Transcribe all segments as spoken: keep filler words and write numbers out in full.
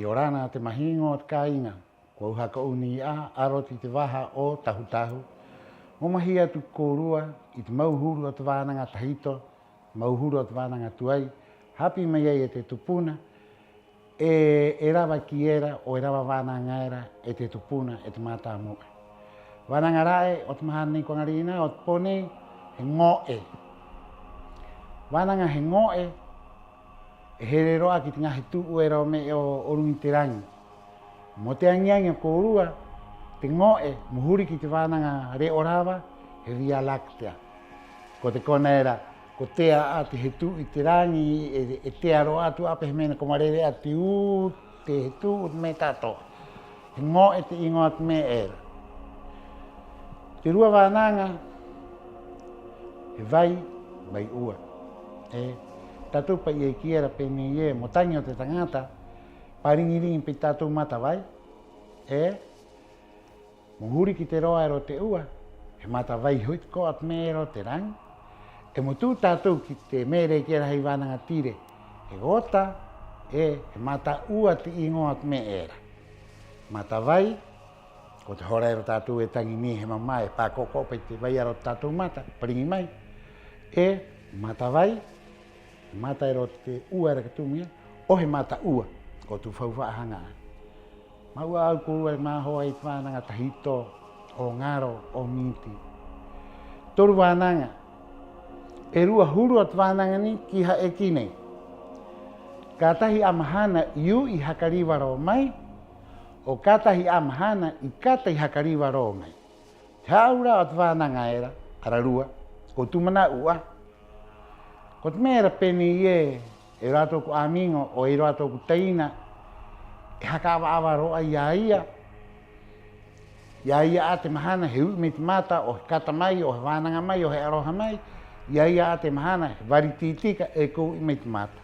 'Iorana te mahiŋo o te kāiŋa, ko au haka 'ou nei 'ā a roto i te vaha o Tahu-Tahu mo mahi atu ki a kōrua i te mau huru o te vānaŋa tahito, mau huru o te vānaŋa tuai, hāpī mai ai e te tupuna, 'e, e rava kī era 'o e rava vānaŋa era e te tupuna, e te mātāmu'a. Vānaŋa ra'e o te mahana nei ko 'aŋa rinā, o te pō nei, he ŋo'e. Vānaŋa he ŋo'e, e here rō 'ā ki te ŋā hetu'u era o me'e o, o ruŋa i te raŋi. Mo te aŋi-aŋi o kōrua, te ŋo'e mo huri ki te vānaŋa re'o rava, he Vía Láctea. Ko te kona era ko tea 'ā te hetu'u i te raŋi, e, e tea rō atu 'ā pē he me'e ko marere 'ā te ū, te hetu'u, te me'e ta'ato'a. He ŋo'e te 'īŋoa o te me'e era. Te rua vānaŋa, he vai, vai 'ua. 'E, tātou pa'i e kī era pē nei ē: mo taŋi o te taŋata, pāriŋi-riŋi pa'i te tātou matavai, 'e mo huri ki te roa era o te 'ua, he matavai ho'i te ko'a o te me'e era o te raŋi. 'E mo tu'u tātou ki te me'e era e kī era hai vānaŋa tire, he gota, 'e he mata'ua te 'īŋoa o te me'e era. Matavai, ko te hora era o tātou e taŋi nei he mama, e pāko'o-ko'o pa'i te vai era o te tātou mata, pāriŋi mai. 'E matavai, he mata era o te 'ua era ka tu'u mai 'ā, 'o he mata'ua, ko tū faufa'a haŋa 'ā. Ma'u a au kōrua e māhoa i te vānaŋa tahito, 'o ŋaro, 'o miti. Toru vānaŋa. E rua huru o te vānaŋa nei ki ha'aki nei. Ka tahi 'ā mahana i u'i haka riva rō mai, 'o ka tahi 'ā mahana i kata i haka riva rō mai. Te hā'aura'a o te vānaŋa era ararua, ko tū mana'u 'ā. Ko te me'e era pē nei ē: e ai rō 'ā tō'oku amigo 'o e ai rō 'ā tō'oku taina e haka 'ava-'ava rō 'ā i a ia. I a ia 'ā te mahana he u'i mai te mata, 'o he kata mai, 'o he vānaŋa mai, 'o he 'aroha mai. I a ia 'ā te mahana he vari tī-tika e ko u'i mai te mata.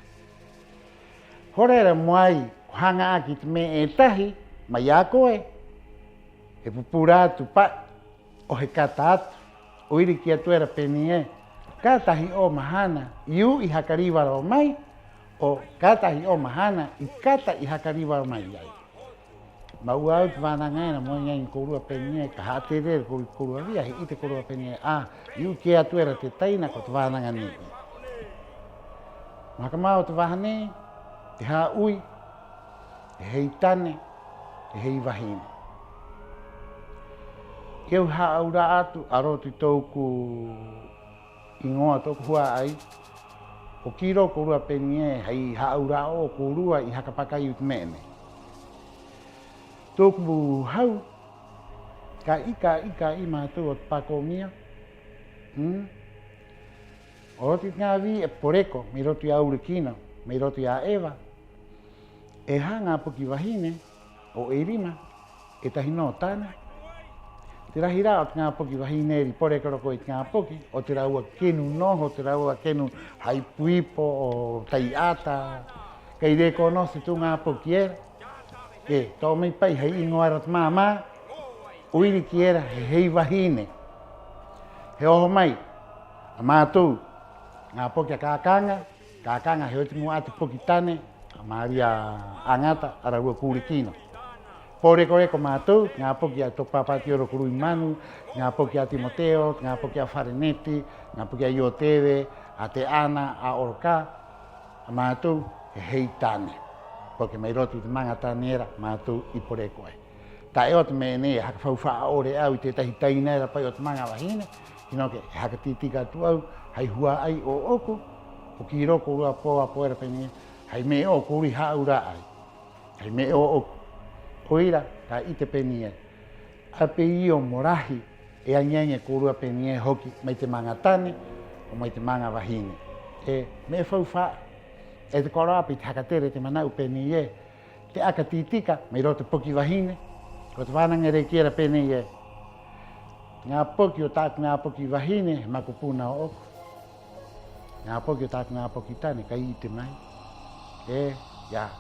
Hora era mo ai ko haŋa 'ā ki te me'e e tahi mai i a koe, he pu-pura atu pa'i 'o he kata atu, 'o ira i kī atu era pē nei ē: ka tahi 'ō mahana i u'i haka riva rō mai, 'o ka tahi 'ō mahana i kata i haka riva rō mai ai. Ma'u a au te vānaŋa era mo aŋi-aŋi kōrua pē nei ē: ka ha'atere era kōrua, kōrua via, he 'ite kōrua pē nei ē: 'ā, i u'i kē atu era te taina ko te vānaŋa nei. Mo haka mao o te vaha nei, te hā'ui, te hei tane, te hei vahine. Ki au hā'aura'a atu a roto i tō'oku 'īŋoa, tō'oku hua'ai, ko kī rō kōrua pē nei ē: hai hā'aura'a 'ō kōrua i haka paka ai i te me'e nei. Tō'oku hau, ka 'ī, ka 'ī, ka 'ī mātou o te pakomia. Hmm? O roto i te ŋā vi'e poreko mai roto i a Ure Kino, mai roto i a Eva, e hā ŋā poki vahine, 'o e rima, e tahi nō tane. Te rahi rā o te ŋā poki vahine era i poreko rō koe i te ŋā poki, 'o te rāua kenu noho, te rāua kenu hāipo-ipo 'o tai'ata, kai reconoce tū ŋā poki era. 'E to'o mai pa'i hai 'īŋoa era o te māmā, 'o ira i kī era he hei vahine. He oho mai a mātou, ŋā poki a Kākaŋa, Kākaŋa he oti mu'a te poki tane a Maria Aŋata, ararua ko Ure Kino. Poreko-reko mātou, ŋā poki a tō'oku pāpātio era ko Rui Manu, ŋā poki a Timoteo, ŋā poki a Fareneti, ŋā poki a Ioteve, a Te'ana, a Oroka, a mātou he hei tane. Poki mai roto i te maŋa tane era mātou i poreko ai. Ta'e o te me'e nei e haka faufa'a 'ore a au i te tētahi taina era pa'i o te maŋa vahine, sino que e haka tī-tika atu a au hai hua'ai ō'oku, 'o kī rō kōrua pō a pō era pē nei ē: hai me'e 'ō kōrua i hā'aura'a ai, hai me'e ō'oku. 'O ira, ka 'ite pē nei ē: 'ā pē ira mo rahi e aŋi-aŋi e kōrua pē nei ē hoki mai te maŋa tane 'o mai te maŋa vahine. 'E me'e faufa'a, e tako'a rō 'ā pa'i te haka tere te mana'u pē nei ē: te 'aka tī-tika mai roto i te poki vahine. Ko te vānaŋa era e kī era pē nei ē: ŋā poki o tā'aku ŋā poki vahine, he makupuna ō'oku. Ŋā poki o tā'aku ŋā poki tane, kai 'ite mai. 'E ia,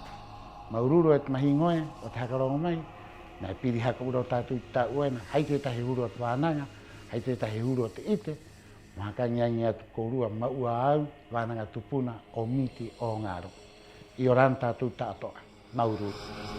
māuru-uru e te mahiŋo ē o te haka roŋo mai. Nā, e piri haka 'ou rō tātou i te ta'u ena hai tētahi huru o te vānaŋa, hai tētahi huru o te 'ite, mo haka aŋi-aŋi atu kōrua, ma'u a au vānaŋa tupuna 'o miti 'o ŋaro. 'Iorana tātou ta'ato'a. Māuru-uru.